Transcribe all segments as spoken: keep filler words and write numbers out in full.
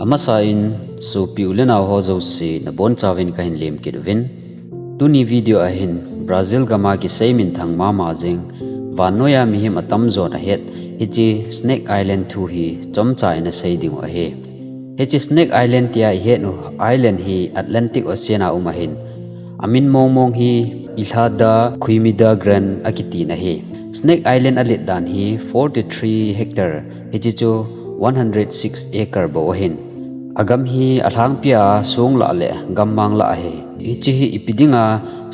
Amasa in sopi u le nao ho jouse nabonchauvin kahin lemkit uvin. Tuni video a hin Brazil gam a kisei minthang mama jing, vannoiya mihem atamjon ahet hiche Snake Island thu hi chomcha in asei diu ahi. Hiche Snake Island tia ihet u island hi Atlantic Ocean a um ahin, amin mongmong hi Ilha da Queimada Grande akitin ahi. Snake Island alet dan hi forty three hectare, hiche chu one hundred six acre bou ahin. Agam hi alhangpia song lah le gammang lah ahi. Hiche hi ipi dinga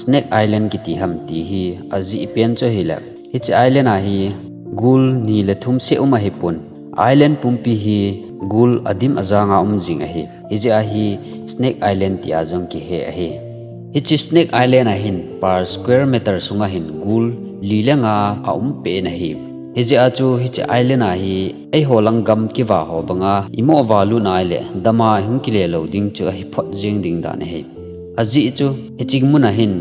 Snake Island kiti ham ti hi ajeh pen chu ahile, hiche island a hi gul ni le thum seh um ahipon, island pumpi hi gul adim ajanga um jing ahi. Hijeh a hi Snake Island tia jong kihe ahi. Hiche Snake Island a hin per square meter sunga hin gul li le nga aum pen ahi. Hijeh a chu hiche island a hi eiho lang gam kiva ho banga imoh uva lut a ahile dama hung kile lou ding chu ahi phot jeng ding dan ahi. Ajeh chu hiche mun a hin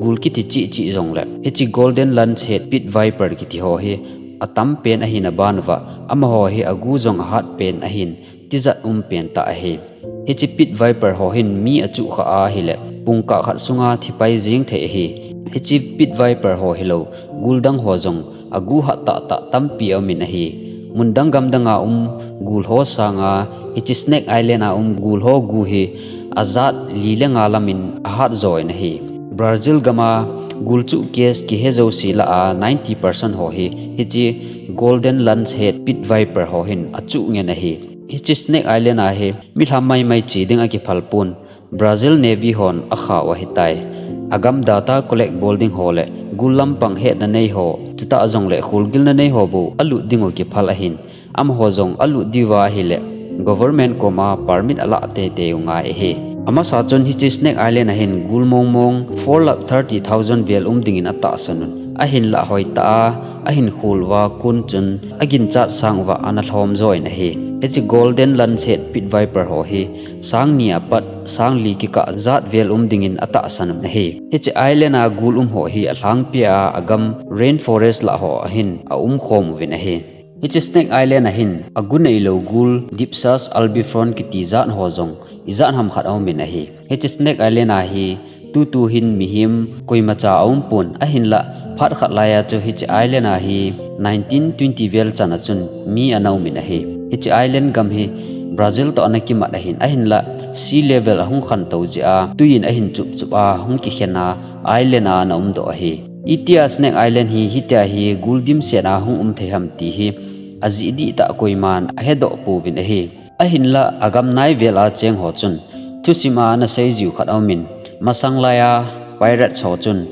gul kiti cheh cheh jongle hiche Golden Lancehead Pit Viper kiti ho hi atam pen ahin, aban uva amaho hi agu jong ahat pen ahin, tijat um pen tah ahi. Hiche Pit Viper ho hin mi achuh kha ahile pungkah khat sunga thipai jeng thei ahi. Hiche Pit Viper ho hilou, gul dang ho jong agu hat tahtah tampi aumin ahi. Mun dang gam danga um gul ho sanga hiche Snake Island a um gul ho gu hi ajat li le nga lamin ahat join ahi. Brazil gam a gul chuh case kihe jouse lah a ninety percent ho hi hiche Golden Lancehead Pit Viper ho hin achuh ngen ahi. Hiche Snake Island a hi mi lham maimai che ding akiphal pon, Brazil Navy hon akhau ahitai. Agam data collect bol ding ho le gul lampang hetna nei ho, chutah jongle kholgilna nei ho bou alut diu kiphal ahin, amaho jong alut diuva ahile government koma permit alah teitei u ngai ahi. Amasa chun hiche Snake Island a hin gul mongmong four lakh thirty thousand vel um dingin atahsan un, ahinlah hoitah a ahin khol uva kon chun aginchat sang uva ana lhom join ahi. Hiche Golden Lancehead Pit Viper ho hi sang ni apat sang li kikah jat vel um dingin atahsan un ahi. Hiche island a gul um ho hi alhangpia agam rainforest lah ho a hin aumkhom uvin ahi. Hiche Snake Island a hin agu neilou gul Dipsas albifrons kiti jat ho jong ijat ham khat aumin ahi. Hiche Snake Island a hi tutu hin mihem koimacha aumpon, ahinlah phat khat laiya chu hiche island a hi nineteen twenty vel chan a chun mi ana umin ahi. Hiche island gam hi Brazil toh ana kimat ahin, ahinlah sea level ahung khantou jeh a tui in ahin chup chup a hung kikhen a island a ana umdoh ahi. Itia Snake Island hi hitia hi gul dimset a hung um thei ham ti hi ajeh dihtah koiman ahedoh pouvin ahi. Ahinlah agam nai vel a cheng ho chun thusim a ana seijiu khat aumin, masang laiya pirates ho chun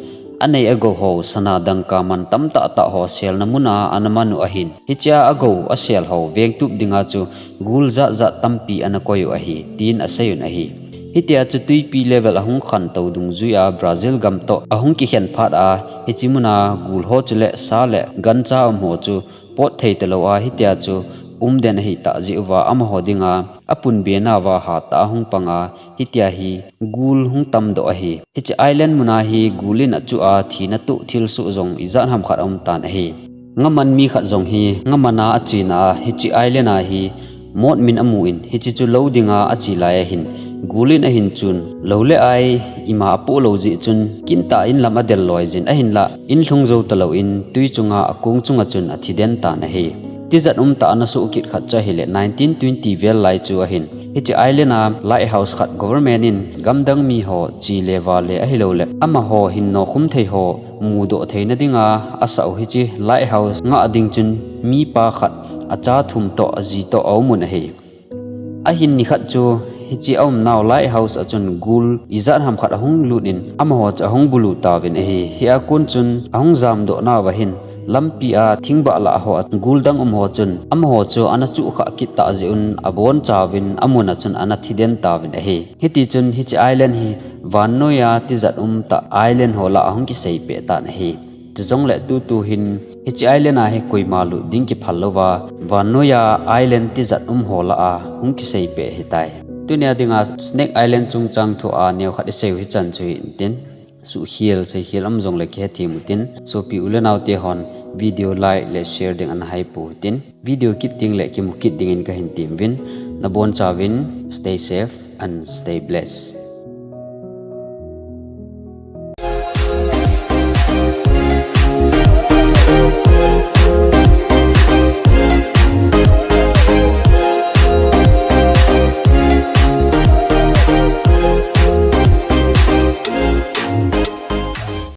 anei agou ho sana dangka man tamtah tah ho selna mun a ana man u ahin, hichea agou asel ho vengtup dinga chu gul jat jat tampi ana koi u ahi, tin asei un ahi. Hitia chu tuipi level ahung khantou dungjuia Brazil gam toh ahung kikhen phat a, hiche muna gul ho chule sa le gancha um ho chu pot thei talou a, hitia chu umden ahitah jeh uva amaho dinga apunbe nauva hatah a hung panga, hitia hi gul hung tamdoh ahi. Hiche island muna hi gul in achuh a thina toh thilsoh jong ijat ham khat aumtan ahi. Ngaman mi khat jong hi ngaman a achena a hiche island a hi mot min amun, hiche chu lou dinga ache laiya hin gul in ahin chun lou le ai ima apoh lou jeh chun kintah in lam adel loijin, ahinlah in lhung jou talouvin tui chunga akong chunga chun athiden tan ahi. Tijat umtah ana soh kit khat chu ahile nineteen twenty vel lai chu ahin, hiche island a lighthouse khat government in gamdang miho che le vale ahilouleh amaho hin nokhum thei ho mudoh theina dinga asah u hiche lighthouse ngah ding chun mipa khat acha thum toh aji toh aumun ahi. Ahin nikhat chu hiche aumnau lighthouse a chun gul ijat ham khat ahung lut in amaho chu ahung bulu tauvin ahi. Hia kon chun ahung jamdoh nauva hin lampia thingbah lah ho a gul dang um ho chun amaho chu ana chuhkhah kit tah jeh un abonchauvin amun a chun ana thiden tauvin ahi. Hitichun hiche island hi vannoiya tijat umtah island ho lah a ahung kiseipeh tan ahi. Chujongle tutu hin hiche island a hi koima lut ding kiphal louva vannoiya island tijat um ho lah a hung kiseipeh ahitai. Tunia dinga Snake Island chungchang thua neokhat iseiu hichan chu hi intin, suhkhel seikhel um jongle kihethem utin, sopi u le naote hon video like le share ding ana haipou hitin, video kit tengle kimu kit dingin kahin temuvin. Nabonchauvin stay safe and stay blessed.